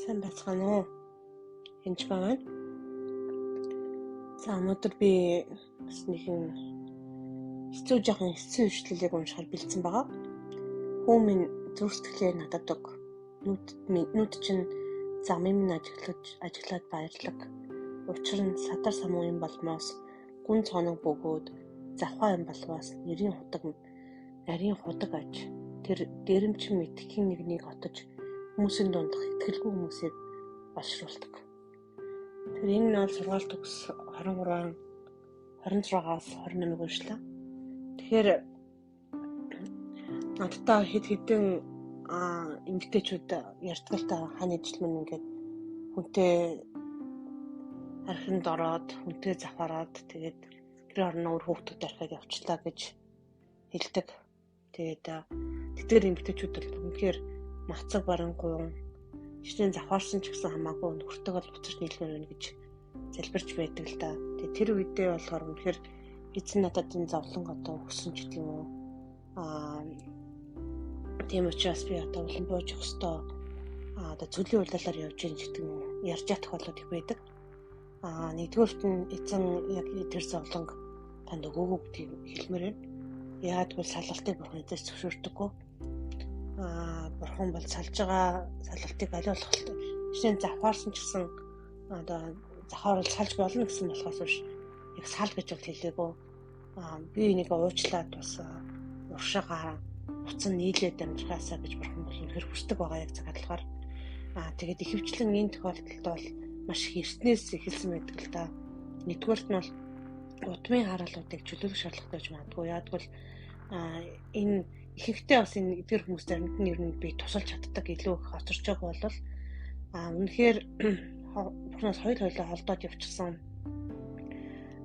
Сайн байцгаана уу? Энд байна. За, өнөөдөр би бас нэгэн хэцүү, жоохон хэцүү ишлэлийг уншихаар бэлдсэн байгаа. Хүү минь, зүрх сэтгэлээ надад өг. Нүд чинь замын минь ажиглаад баярлаг. Учир нь садар самуу юм болмоос, гүн цоног бөгөөд завхаа юм болвоос нэрийн худаг нарийн худаг аж. Тэр дээрэмчин мэт хэн нэгнийг отож, хүмүүсийн дундах итгэлгүй хүмүүсийг олшруулдаг. Тэр энэ нь бол сургаал төгс 23 26-аас 28-ыг уншлаа. Тэгэхээр надтай хэд хэдэн эмэгтэйчүүд ярьдаг л та, хань ижил минь ингээд хүнтэй архинд ороод, хүнтэй завхаараад, тэгээд гэр орноо үр хүүхдүүд архиад явчлаа гэж хэлдэг. Тэгээд тэдгээр эмэгтэйчүүд бол үнэхээр мацаг барангуун жишээ нь завхаарсан ч гэсэн хамаагүй нөхөртөө л буцаж нийлмээр байна гэж залбирч байдаг л да. Тэгээд тэр үедээ болохоор үнэхээр эзэн надад энэ зовлон одоо өгсөн ч гэдэг юм уу. Тийм учраас би одоо улам бууж өгөх ёстой. Одоо цөлийн улирлаар явж гин ч гэдэг юм уу. Ярьж байгаа тохиолдол их байдаг. Нэгдүгээрт нь эзэн яг тэр зовлонг танд өгөөгүй гэдгийг хэлмээр байна. Яагаад гэвэл салгалтыг бурхан эзэж зөвшөөрдөггүй. Бурхан бол салж байгаа салгалтыг аль болох, жишээ нь завхаарсан ч гэсэн одоо завхаар бол салж болно гэсэн болохоос биш яг сал гэж бол хэлээгүй. Би энийг уучлаад бас уршаагаа буцан нийлээд амьдрахаасаа гэж бурхан бол үнэхээр хүсдэг байгаа яг цаг адилгаар. Тэгээд ихэвчлэн энэ тохиолдолд бол маш их эртнээс эхэлсэн байдаг л да. Нэгдүгээрт нь бол удмын хараалуудыг чөлөөлөх шаардлагатай байж магадгүй. Яагад бол энэ ихэнхдээ бас энэ эдгэр хүмүүс заримд нь ер нь би тусалж чаддаг, илүү их хоцорч байгаа бол үнэхээр бурхнаас хоёул хоёулаа холдоод явчихсан.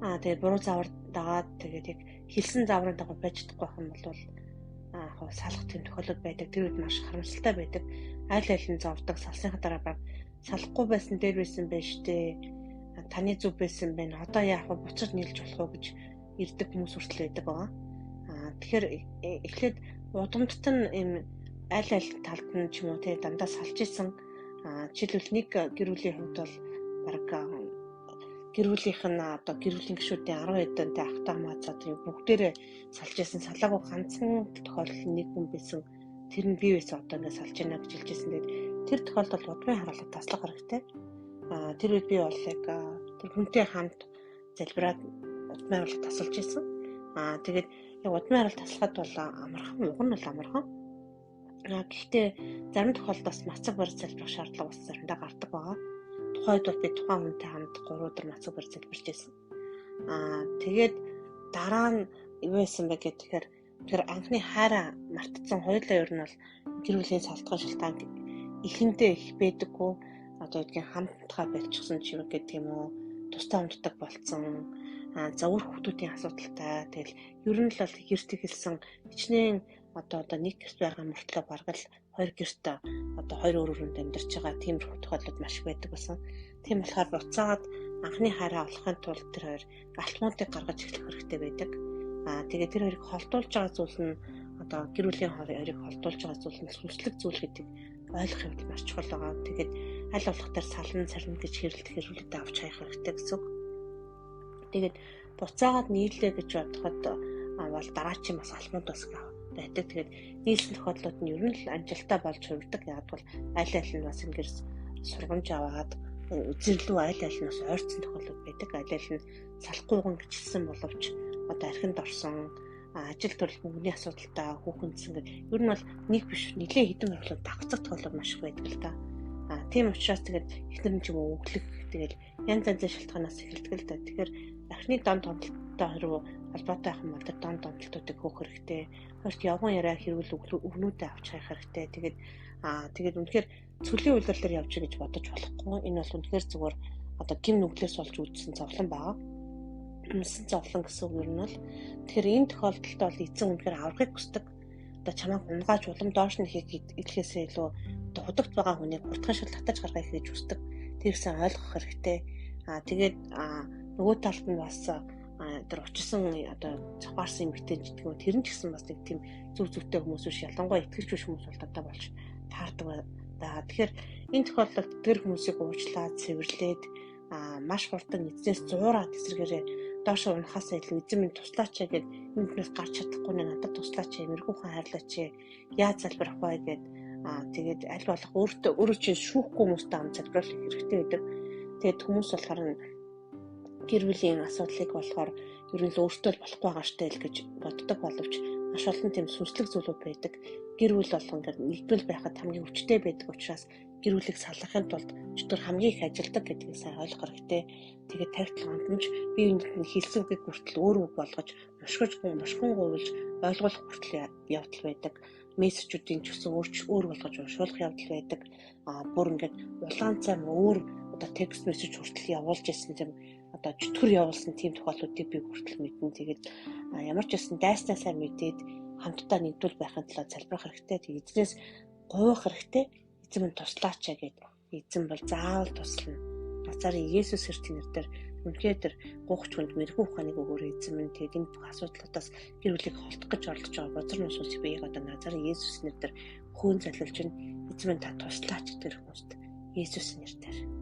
Тэгээд буруу заавар дагаад, тэгээд яг хэлсэн зааврын дагуу байж чадахгүй байх юм бол яг салах тийм тохиолдол байдаг. Тэр үед маш харамсалтай байдаг. Аль аль нь зовдөг. Салсныхаа дараа баг салахгүй байсан дээр байсан байж тээ. Таны зөв байсан байна. Одоо яах вэ? Буцаж нийлж болох уу гэж ирдэг хүмүүс хүртэл байдаг байгаа. Тэгэхээр эхлээд удамдт нь ийм аль аль талд нь ч юм уу те дандаа салж исэн. Жишээлбэл, нэг гэр бүлийн хувьд бол баг гэр бүлийнх нь одоо гэр бүлийн гишүүдийн 10 хэдэнтэй ахтай хамаацаа тийм бүгдээрээ салж исэн. Салаагүй ганцхан тохиолдол нэг хүн байсан. Тэр нь би байсан, одоо ингээд салж байна гэж хэлж байсан. Тэгээд тэр тохиолдолд удмын хараалаа таслах хэрэгтэй. Тэр үед би бол яг тэр хүнтэй хамт залбираад удмын хараалаа тасалж исэн. Тэгээд яг удмын хараал таслахад бол амархан, уг нь бол амархан. Гэхдээ зарим тохиолдолд бас мацаг барь залбирах шаардлага бас заримдаа гардаг байгаа. Тухайд бол би тухайн хүнтэй хамт 3 өдөр мацаг барь залбирч байсан. Тэгээд дараа нь юу байсан бэ гэхээр тэр анхны хайраа мартцсан хоёулаа ер нь бол гэр бүлийн салтган шалтгаан эхэндээ их байдаггүй. Одоо гэдгийг хамтдаа болчихсон ч юм гэдэг юм уу, тусдаа хамтдаг болцсон. За, үр хүүхдүүдийн асуудалтай. Тэгэл ер нь л бол гэрт эхэлсэн хичнээн одоо нэг гэрт байгаа мөртлөө бараг л хоёр гэрт, одоо хоёр өөр өрөөнд амьдарч байгаа тиймэрхүү тохиолдол маш их байдаг байсан. Тийм болохоор буцаагаад анхны хайраа олохын тулд тэр хоёр алтмуудыг гаргаж эхлэх хэрэгтэй байдаг. Тэгээд тэр хоёрыг холдуулж байгаа зүйл нь, одоо гэр бүлийн хоёрыг холдуулж байгаа зүйл нь сүнслэг зүйл гэдэг ойлгох явдал маш чухал байгаа. Тэгээд аль болох тэр салан сарна гэж хэрэлдэх хэрүүлэлтэд авч хаях хэрэгтэй гэсэн үг. Тэгээд буцаагаад нийлээ гэж бодоход бол дараачийн бас алмууд бас байдаг. Тэгээд нийлсэн тохиолдлууд нь ер нь л амжилттай болж хувирдаг. Яг бол аль аль нь бас ингэж сургамж аваад үзэрлүү, аль аль нь бас ойрцсон тохиолдол байдаг. Аль аль нь салахгүйгэн гэж хэлсэн боловч одоо архинд орсон, ажил төрөл, мөнгөний асуудалтай, хүүхэндсэн гэх ер нь бол нэг биш, нэлээд хэдэн орлого давхцах тохиолдол маш их байдаг л та. Тийм учраас тэгээд эхнэр нь ч юм уу өглөх, тэгэл янз янзын шалтгаанаас эхэлдэг л да. Тэгэхээр архины дон донтолтой хэрв холбоотой байх юм бол тэр дон донтолтуудыг хөөх хэрэгтэй. Хоёрт явган яриа хэрүүл өгнүүдээ авч хаях хэрэгтэй. Тэгээд үнэхээр цөлийн улирлаар явж гэж бодож болохгүй. Энэ бол үнэхээр зүгээр одоо гим нүглээс болж үүдсэн зовлон байгаа. Үнсэн зовлон гэсэн үг ер нь бол. Тэгэхээр энэ тохиолдолд бол эзэн үнэхээр аврахыг хүсдэг. Одоо чамайг унгааж улам доош нь хийх илгээсээ илүү одоо худагт байгаа хүнийг хурдхан шиг татаж гаргах гэж хүсдэг. Тэрсэн ойлгох хэрэгтэй. Тэгээд нөгөө талд нь бас тэр учирсан одоо завхаарсан эмэгтэй ч гэдэг юм, тэр нь ч гэсэн бас нэг тийм зүг зүгтэй хүмүүс биш, ялангуяа итгэлч биш хүмүүс бол дадаа болж таардаг байгаа. Тэгэхээр Энэ тохиолдолд тэр хүмүүсийг уучлаад, цэвэрлээд маш хурдан эзнээс зуураад эсрэгээрээ доошоо унахаасаа илүү эзэн минь туслаач гэд энэ хүнээс гарч чадахгүй нэ, надад туслаач, мэрэгүү хаан хайрлаач, яаж залбирах вэ гэд тэгээд аль болох өөртөө өөрөө чинь шүүхгүй хүмүүстэй ам залбируулах хэрэгтэй байдаг. Тэгээд хүмүүс болохоор гэр бүлийн асуудлыг болохоор ер нь л өөртөө л болохгүй байгаа штэ л гэж боддог боловч маш олон тийм сүнслэг зүйлүүд байдаг. Гэр бүл болгон ингээд нэгдвэл байхад хамгийн хүчтэй байдаг учраас гэр бүлийг салгахын тулд чөтгөр хамгийн их ажилдаг гэдгийг сайн ойлгох хэрэгтэй. Тэгээд 57 онд нь бие биенд нь хэлсэн үгийг хүртэл өөр үг болгож мушгин гуйлж ойлгуулах хүртэл явдал байдаг. Мессежүүдийн ч гэсэн өөр болгож уншуулах явдал байдаг. Бүр ингээд улаан цайм өөр одоо текст мессеж хүртэл явуулж ирсэн тийм одоо чөтгөр явуулсан тийм тохиолдлуудыг би хүртэл мэднэ. Тэгээд ямар ч байсан дайснаа сайн мэдээд хамтдаа нэгдвэл байхын тулд залбирах хэрэгтэй. Тэгээд эзнээс гуйх хэрэгтэй. Эзэн минь туслаач гэд. Эзэн бол заавал туслана. Назарын Есүс Христосийн нэрээр үнэхээр тэр гуйхч хүнд мэрэгүү ухааныг өгөөрэй эзэн минь. Тэгээд энэ бүх асуудлуудаас гэр бүлийг холдох гэж оролдож байгаа бузар нусуудыг би яг одоо Назарын Есүс нэрээр хөөн залбирч байна. Эзэн минь та туслаач тэр хүмүүст. Есүсийн нэрээр.